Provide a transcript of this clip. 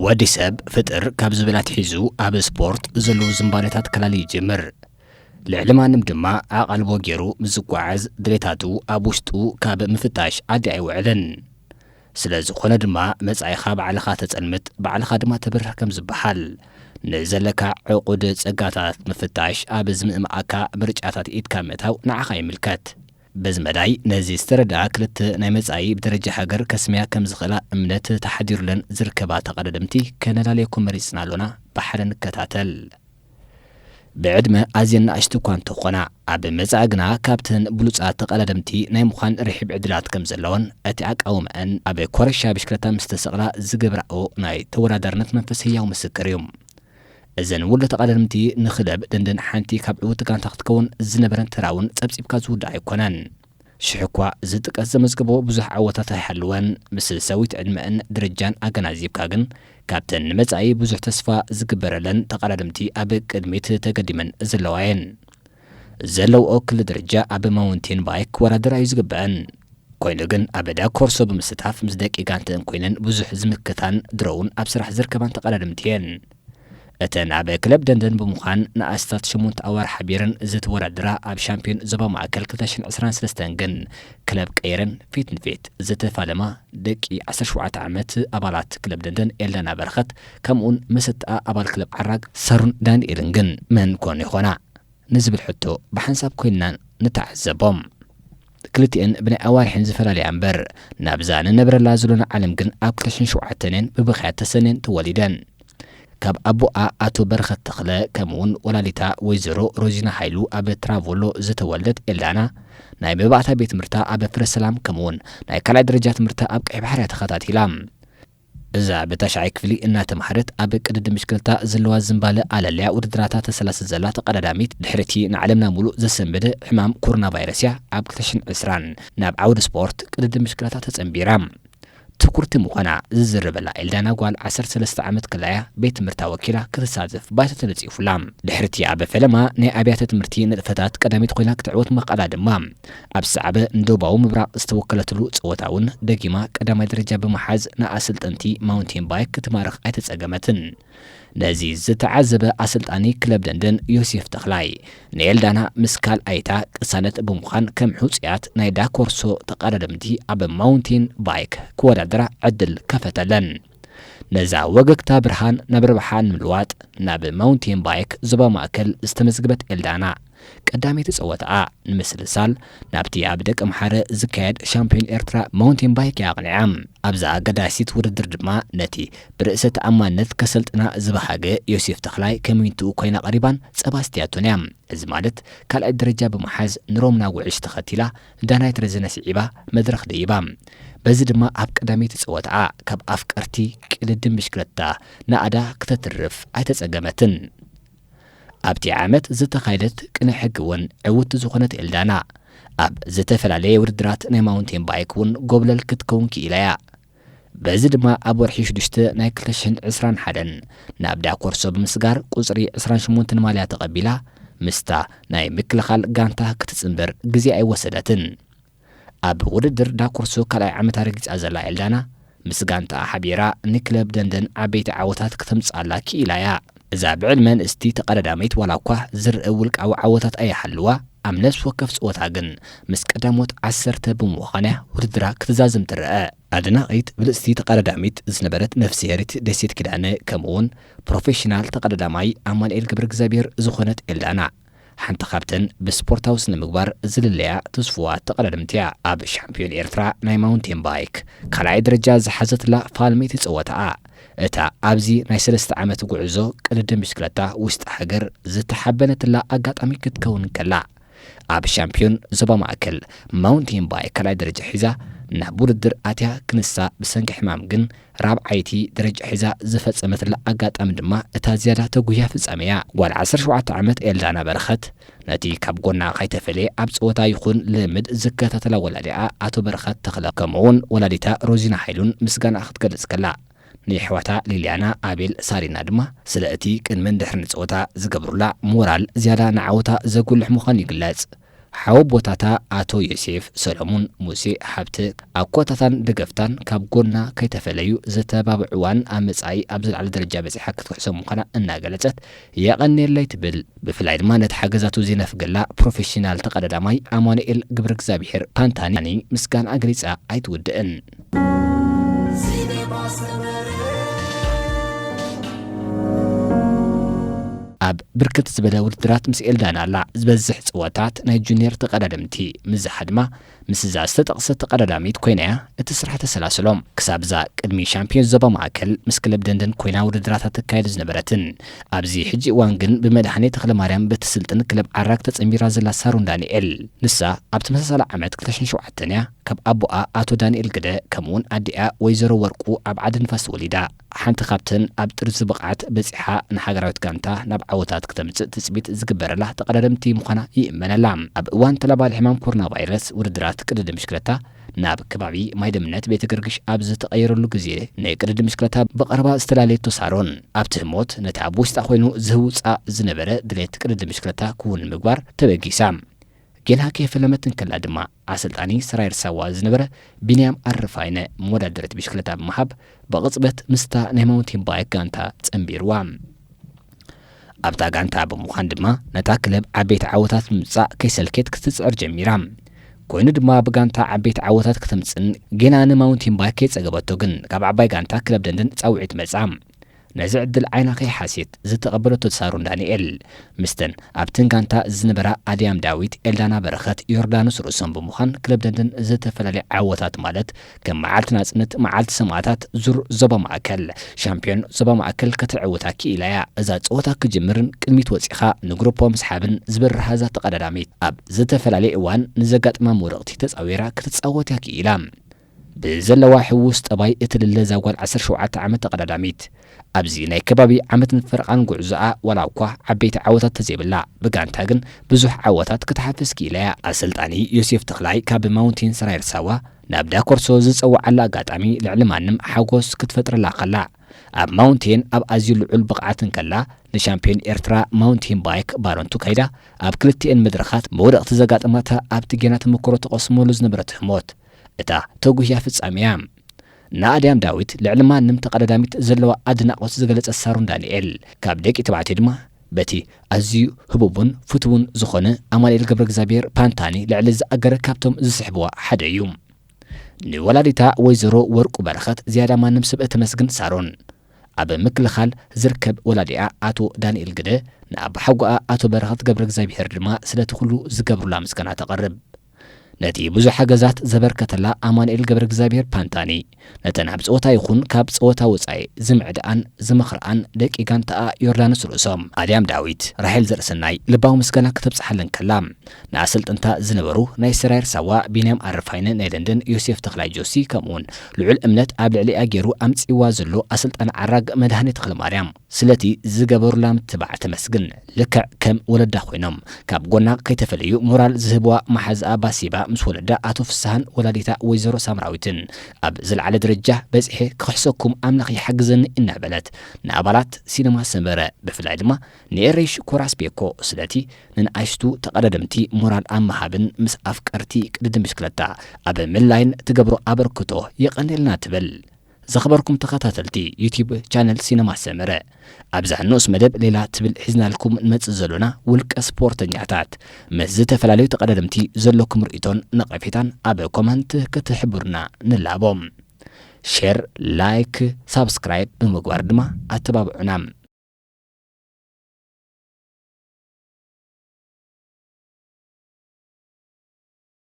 ወዲ ሰብ ፍጥር ካብ ዝብል ኣትሒዙ ኣብ ስፖርት ዘለዉ ዝንባሌታት ከላሊ ይጅምር። ልዕሊ ማንም ድማ ኣቓልቦ ገይሩ ምስ ዝጓዓዝ ድሌታቱ ኣብ ውሽጡ ካብ ምፍታሽ ዓዲ ኣይውዕልን። ስለ ዝኾነ ድማ መጻኢኻ ባዕልኻ ተጸልምት፣ ባዕልኻ ድማ ተብርህ ከም ዝበሃል፣ ንዘለካ ዕቑድ ጸጋታት ምፍታሽ ኣብ ዝምእምኣካ ምርጫታት ኢድካ ምእታው ንዓኻ ይምልከት። በዚ መዳይ ነዚ ዝተረድኣ ክልተ ናይ መጻኢ ብደረጃ ሃገር ከስምያ ከም ዝኽእላ እምነት ተሓዲሩለን ዝርከባ ተቐዳደምቲ ከነላልየኩም መሪጽና ኣሎና። ብሓደ ንከታተል። ብዕድመ ኣዝየን ንኣሽቱ እኳ እንተኾና፣ ኣብ መጻኢ ግና ካብተን ብሉጻት ተቐዳደምቲ ናይ ምዃን ርሒብ ዕድላት ከም ዘለወን እቲ ኣቃውመአን ኣብ ኮረሻ ብሽክለታ ምስ ተሰቕላ ዝገብራኦ ናይ ተወዳዳርነት መንፈስ ህያው ምስክር እዩ። እዘን ውልዶ ተቐዳደምቲ ንክለብ ደንደን ሓንቲ ካብ ዕውቲ ጋንታ ክትከውን ዝነበረን ተራ እውን ጸብጺብካ ዝውዳእ ኣይኮነን። ሽሕ እኳ ዝጥቀስ ዘመዝገቦ ብዙሕ ዓወታት ኣይሃልወን፣ ምስ ሰዊት ዕድመአን ደረጃን ኣገናዚብካ ግን ካብተን ንመጻኢ ብዙሕ ተስፋ ዝግበረለን ተቐዳደምቲ ኣብ ቅድሚት ተገዲመን ዘለዋ እየን። ዘለውኦ ክሊ ደረጃ ኣብ ማውንቴን ባይክ ክወዳደራ እዩ ዝግበአን። ኮይኑ ግን ኣብ ዳ ኮርሶ ብምስታፍ ምስ ደቂ ጋንተን ኮይነን ብዙሕ ዝምክታን ድሮውን ኣብ ስራሕ ዝርከባን ተቐዳደምቲ እየን። እተን ኣብ ክለብ ደንደን ብምዃን ንኣስታት ሸሞንተ ኣዋርሕ ሓቢረን ዝተወዳደራ ኣብ ሻምፒዮን ዞባ ማእከል ክልተ ሽሕን ዕስራን ሰለስተን ግን ክለብ ቀይረን ፊት ንፊት ዝተፋለማ ደቂ ዓሰርተ ሸውዓተ ዓመት ኣባላት ክለብ ደንደን ኤልዳና በረኸት ከምኡውን መሰጣ ኣባል ክለብ ዓራግ ሳሩን ዳንኤልን ግን መን ኮን ይኾና ንዝብል ሕቶ ብሓንሳብ ኮይንና ንተዓዘቦም። ክልቲኤን ብናይ ኣዋርሕን ዝፈላለያ እምበር፣ ናብዛ ንነብረላ ዘሎና ዓለም ግን ኣብ ክልተ ሽሕን ሸውዓተን እየን ብብኽያት ተሰንየን ተወሊደን። ካብ ኣቦኣ ኣቶ በረኸት ተኽለ፣ ከምኡውን ወላዲታ ወይዘሮ ሮዚና ሃይሉ ኣብ ትራቮሎ ዝተወልደት ኤልዳና፣ ናይ መባእታ ቤት ትምህርታ ኣብ ፍረ ሰላም፣ ከምኡውን ናይ ካልኣይ ደረጃ ትምህርታ ኣብ ቀይሕ ባሕሪ እያ ተኸታቲላ። እዛ ብታሽዓይ ክፍሊ እናተምሃረት ኣብ ቅድድም ብሽክለታ ዘለዋ ዝንባለ ኣለልያ ውድድራታ ተሰላስል ዘላ ተቐዳዳሚት፣ ድሕሪ እቲ ንዓለምና ሙሉእ ዘሰንበደ ሕማም ኮሮና ቫይረስ እያ ኣብ ክልተ ሽሕን ዕስራን ናብ ዓውዲ ስፖርት ቅድድም ብሽክለታ ተጸንቢራ። ትኩርቲ ምዃና ዝዝረበላ ኤልዳና ጓል ዓሰርተ ሰለስተ ዓመት ከላ እያ ቤት ትምህርታ ወኪላ ክትሳተፍ ባይቶ ተነጺፉላ። ድሕሪ እቲ ኣብ ፈለማ ናይ ኣብያተ ትምህርቲ ንጥፈታት ቀዳሚት ኮይና ክትዕወት ምኽኣላ ድማ፣ ኣብ ሳዕበ ንደቡባዊ ምብራቕ ዝተወከለትሉ ጸወታ እውን ደጊማ ቀዳማይ ደረጃ ብምሓዝ ንኣሰልጠንቲ ማውንቴን ባይክ ክትማርኽ ኣይተጸገመትን። ነዚ ዝተዓዘበ ኣሰልጣኒ ክለብ ደንደን ዮሴፍ ተኽላይ፣ ንኤልዳና ምስ ካልኣይታ ቅሳነት ብምዃን ከም ሕጹያት ናይ ዳኮርሶ ተቐዳደምቲ ኣብ ማውንቴን ባይክ ክወዳደራ ዕድል ከፈተለን። ነዛ ወገግታ ብርሃን ናብ ረብሓ ንምልዋጥ ናብ ማውንቴን ባይክ ዞባ ማእከል ዝተመዝግበት ኤልዳና፣ ቀዳመይቲ ጸወታኣ ንምስልሳል ናብቲ ኣብ ደቀምሓረ ዝካየድ ሻምፒዮን ኤርትራ ማውንቴን ባይክ እያ ኣቕኒዓ። ኣብዛ ኣገዳሲት ውድድር ድማ ነቲ ብርእሰ ተኣማንነት ከሰልጥና ዝበሃገ ዮሴፍ ተኽላይ ከሚንትኡ ኮይና ቀሪባን ጸባ ኣስትያቶን እያ። እዚ ማለት ካልኣይ ደረጃ ብምሓዝ ንሮምና ጉዕሽ ተኸቲላ ዳናይት ረዘነ ስዒባ መድረኽ ደይባ። በዚ ድማ ኣብ ቀዳመይቲ ጸወታኣ ካብ ኣፍቀርቲ ቅድድም ብሽክለታ ንኣዳ ክተትርፍ ኣይተጸገመትን። ኣብቲ ዓመት ዝተኻየደት ቅነ ሕጊ እውን ዕውቲ ዝኾነት ኤልዳና፣ ኣብ ዝተፈላለየ ውድድራት ናይ ማውንቴን ባይክ እውን ጎብለል ክትከውን ክኢላ እያ። በዚ ድማ ኣብ ወርሒ ሽዱሽተ ናይ ክልተ ሽሕን ዕስራን ሓደን ናብ ዳኮርሶ ብምስጋር ቁጽሪ ዕስራን ሸሞንተን ማልያ ተቐቢላ፣ ምስታ ናይ ምክልኻል ጋንታ ክትጽንበር ግዜ ኣይወሰደትን። ኣብ ውድድር ዳኮርሶ ካልኣይ ዓመታ ረጊጻ ዘላ ኤልዳና፣ ምስ ጋንታኣ ሓቢራ ንክለብ ደንደን ዓበይቲ ዓወታት ክተምጽኣላ ክኢላ እያ። እዛ ብዕድመ ንእስቲ ተቐዳዳሚት ዋላ እኳ ዝርእ ውልቃዊ ዓወታት ኣይሃልዋ፣ ኣብ ነፍሲ ወከፍ ጸወታ ግን ምስ ቀዳሞት ዓሰርተ ብምዃን እያ ውድድራ ክትዛዝም ትረአ። ኣድናቒት ብልጽቲ ተቐዳዳሚት ዝነበረት ነፍስሄሪት ደሴት ኪዳነ፣ ከምኡውን ፕሮፌሽናል ተቐዳዳማይ ኣማኑኤል ገብረ እግዚኣብሔር ዝኾነት ኤልዳና፣ ሓንቲ ካብተን ብስፖርታዊ ስነ ምግባር ዝልለያ ትስፉዋት ተቐዳደምቲ እያ። ኣብ ሻምፒዮን ኤርትራ ናይ ማውንቴን ባይክ ካልኣይ ደረጃ ዝሓዘትላ ፋልመይቲ ጸወታኣ፣ እታ ኣብዚ ናይ ሰለስተ ዓመት ጉዕዞ ቅድድም ብሽክለታ ውሽጢ ሃገር ዝተሓበነትላ ኣጋጣሚ ክትከውን ከላ፣ ኣብ ሻምፒዮን ዞባ ማእከል ማውንቴን ባይክ ካልኣይ ደረጃ ሒዛ ናብ ውድድር ኣትያ ክንሳ ብሰንኪ ሕማም ግን ራብዓይቲ ደረጃ ሒዛ ዝፈጸመትላ ኣጋጣሚ ድማ እታ ዝያዳ ተጉያ ፍጻመ እያ። ጓል ዓሰርተ ሸውዓተ ዓመት ኤልዳና በረኸት ነቲ ካብ ጎና ከይተፈልየ ኣብ ጸወታ ይኹን ልምድ ዝከታተላ ወላዲኣ ኣቶ በረኸት ተኽለ ከምኡውን ወላዲታ ሮዚና ሃይሉን ምስጋና ክትገልጽ ከላ፣ ንየሕዋታ ሊልያና፣ ኣቤል፣ ሳሪና ድማ ስለ እቲ ቅድምን ድሕርን ጸወታ ዝገብሩላ ሞራል ዝያዳ ንዓወታ ዘጉልሕ ምዃኑ ይግለጽ። ሓወቦታታ ኣቶ ዮሴፍ ሰሎሙን፣ ሙሴ ሃብተ፣ ኣኮታታን ደገፍታን ካብ ጎና ከይተፈለዩ ዝተባብዕዋን ኣብ መጻኢ ኣብ ዝለዓለ ደረጃ በጺሓ ክትክሕሶ ምዃና እናገለጸት የቐንየለይ ትብል። ብፍላይ ድማ ነቲ ሓገዛቱ ዘይነፍገላ ፕሮፌሽናል ተቐዳዳማይ ኣማኑኤል ገብረ እግዚኣብሔር ፓንታኒ ምስጋና ኣገሊጻ ኣይትውድእን። ኣብ ብርክት ዝበለ ውድድራት ምስ ኤልዳና ኣላ ዝበዝሕ ጽወታት ናይ ጁኒየር ተቐዳደምቲ ምስዛ ድማ ምስዛ ዝተጠቕሰት ተቐዳዳሚት ኮይና እያ እቲ ስራሕ ተሰላስሎ። ክሳብ እዛ ቅድሚ ሻምፒዮን ዞባ ማእከል ምስ ክለብ ደንደን ኮይና ውድድራታ ተካየድ ዝነበረትን ኣብዚ ሕጂ እዋን ግን ብመድሃኔ ተኽለማርያም በትስልጥን ክለብ ዓራግ ተጸንቢራ ዘላ ሳሮን ዳንኤል፣ ንሳ ኣብ ተመሳሳሊ ዓመት ክልተ ሽሕን ሸውዓተን እያ ካብ ኣቦኣ ኣቶ ዳንኤል ግደ ከምኡውን ኣዲኣ ወይዘሮ ወርቁ ኣብ ዓዲ ንፋስ ተወሊዳ። ሓንቲ ካብተን ኣብ ጥርዚ ብቕዓት በጺሓ ንሃገራዊት ጋንታ ናብ ዓወታት ክተምጽእ ትጽቢት ዝግበረላ ተቐዳደምቲ ምዃና ይእመነላ። ኣብ እዋን ተላባዲ ሕማም ኮሮና ቫይረስ ውድድራት ቅድድም ብሽክለታ ናብ ከባቢ ማይ ደምነት ቤተ ገርግሽ ኣብ ዝተቐየረሉ ግዜ ናይ ቅድድም ብሽክለታ ብቐረባ ዝተላለየቶ ሳሮን፣ ኣብቲ ህሞት ነቲ ኣብ ውሽጣ ኮይኑ ዝህውጻ ዝነበረ ድሌት ቅድድም ብሽክለታ ክውን ንምግባር ተበጊሳ። ጌና ከይፈለመት እንከላ ድማ ኣሰልጣኒ ሰራየር ሳዋ ዝነበረ ቢንያም ኣረፋይነ መወዳደሪት ብሽክለታ ብምሃብ ብቕጽበት ምስታ ናይ ማውንቴን ባይክ ጋንታ ጸንቢርዋ። ኣብታ ጋንታ ብምዃን ድማ ነታ ክለብ ዓበይቲ ዓወታት ብምምጻእ ከይሰልኬት ክትጽዕር ጀሚራ። ኮይኑ ድማ ብጋንታ ዓበይቲ ዓወታት ከተምጽእን ጌና ንማውንቴን ባይክ ከይጸገበቶ ግን ካብ ዓባይ ጋንታ ክለብ ደንደን ጻውዒት መጻ። ነዚ ዕድል ዓይና ከይሓስየት ዝተቐበለቶ ሳሮን ዳንኤል፣ ምስተን ኣብተን ጋንታ ዝነበራ ኣድያም ዳዊት፣ ኤልዳና በረኸት፣ ዮርዳኖስ ርእሶም ብምዃን ክለብ ደንደን ዝተፈላለየ ዓወታት ማለት ከም መዓልቲ ናጽነት፣ መዓልቲ ሰማእታት፣ ዙር ዞባ ማእከል፣ ሻምፒዮን ዞባ ማእከል ከተዕውታ ክኢላ እያ። እዛ ጸወታ ክጅምርን ቅድሚት ወጺኻ ንግሩፖ ምስሓብን ዝበረሃዛ ተቐዳዳሚት ኣብ ዝተፈላለየ እዋን ንዘጋጥማ መውደቕቲ ተጻዊራ ክትጻወት እያ ክኢላ። ብዘለዋ ሕዉስ ጠባይ እትልለ እዛ ጓል ዓሰርተ ሸውዓተ ዓመት ተቐዳዳሚት፣ ኣብዚ ናይ ከባቢ ዓመትን ፈረቓን ጉዕዞኣ ዋላ እኳ ዓበይቲ ዓወታት ተዘይብላ፣ ብጋንታ ግን ብዙሕ ዓወታት ክትሓፍስ ክኢላ እያ። ኣሰልጣኒ ዮሴፍ ተኽላይ ካብ ማውንቴን ሰራየር ሳዋ ናብ ዳኮርሶ ዝጸውዓላ ኣጋጣሚ ልዕሊ ማንም ሓጎስ ክትፈጥረላ ከላ፣ ኣብ ማውንቴን ኣብ ኣዝዩ ልዑል ብቕዓት እንከላ፣ ንሻምፒዮን ኤርትራ ማውንቴን ባይክ ባረንቱ ከይዳ ኣብ ክልቲኤን መድረኻት መውደቕቲ ዘጋጠማታ ኣብቲ ጌና ተመክሮ ተቐስመሉ ዝነበረት ህሞት፣ እታ ተጉህያ ፍጻሜ እያ። ንኣድያም ዳዊት ልዕሊ ማንም ተቐዳዳሚት ዘለዋ ኣድናቖት ዝገለጸት ሳሮን ዳንኤል፣ ካብ ደቂ ተባዕትዮ ድማ በቲ ኣዝዩ ህቡብን ፍቱውን ዝኾነ ኣማኑኤል ገብረ እግዚኣብሔር ፓንታኒ ልዕሊ ዝኣገረ ካብቶም ዝስሕብዋ ሓደ እዩ። ንወላዲታ ወይዘሮ ወርቁ በረኸት ዝያዳ ማንም ሰብ እተመስግን ሳሮን፣ ኣብ ምክልኻል ዝርከብ ወላዲኣ ኣቶ ዳንኤል ግደ፣ ንኣባሓጎኣ ኣቶ በረኸት ገብረ እግዚኣብሔር ድማ ስለቲ ኩሉ ዝገብሩላ ምስጋና ተቕርብ። ነቲ ብዙሕ ሓገዛት ዘበርከተላ ኣማኑኤል ገብረ እግዚኣብሔር ፓንታኒ፣ ነተን ኣብ ጸወታ ይኹን ካብ ጸወታ ወጻኢ ዝምዕድኣን ዝመኽርኣን ደቂ ጋንታኣ ዮርዳኖስ ርእሶም፣ ኣድያም ዳዊት፣ ራሄል ዘርእሰናይ ልባዊ ምስጋና ከተብጽሓለን ከላ፣ ንኣሰልጠንታ ዝነበሩ ናይ ሰራየር ሳዋ ቢንያም ኣረፋይነ፣ ናይ ደንደን ዮሴፍ ተኽላይ ጆሲ፣ ከምኡውን ልዑል እምነት ኣብ ልዕሊኣ ገይሩ ኣምጺእዋ ዘሎ ኣሰልጣኒ ዓራግ መድሃኔ ተኽለማርያም፣ ስለቲ ዝገበሩላ ምትባዕ ተመስግን። ልክዕ ከም ወለዳ ኮይኖም ካብ ጎና ከይተፈለዩ ሞራል ዝህብዋ መሓዝኣ ባሲባ ምስ ወለዳ ኣቶ ፍስሃን ወላዲታ ወይዘሮ ሳምራዊትን፣ ኣብ ዝለዓለ ደረጃ በጺሐ ክኽሕሰኩም ኣምላኽ ይሓግዘኒ እናበለት ንኣባላት ሲነማ ሰመረ፣ ብፍላይ ድማ ንኤሬሽ ኮራስ ቤኮ ስለቲ ንንኣሽቱ ተቐዳደምቲ ሞራል ኣብ ምሃብን ምስ ኣፍቀርቲ ቅድድም ብሽክለታ ኣብ ምልላይን ትገብሮ ኣበርክቶ የቐንየልና ትብል። ዘኽበርኩም ተኸታተልቲ ዩቲዩብ ቻነል ሲነማ ሰመረ፣ ኣብዛ ንኡስ መደብ ሌላ ትብል ሒዝናልኩም ንመጽእ ዘሎና ውልቀ ስፖርተኛታት ምስ ዝተፈላለዩ ተቐዳደምቲ ዘለኩም ርእይቶን ነቐፌታን ኣብ ኮመንት ክትሕብሩና ንላቦ። ሼር፣ ላይክ፣ ሳብስክራይብ ብምግባር ድማ ኣተባብዑና።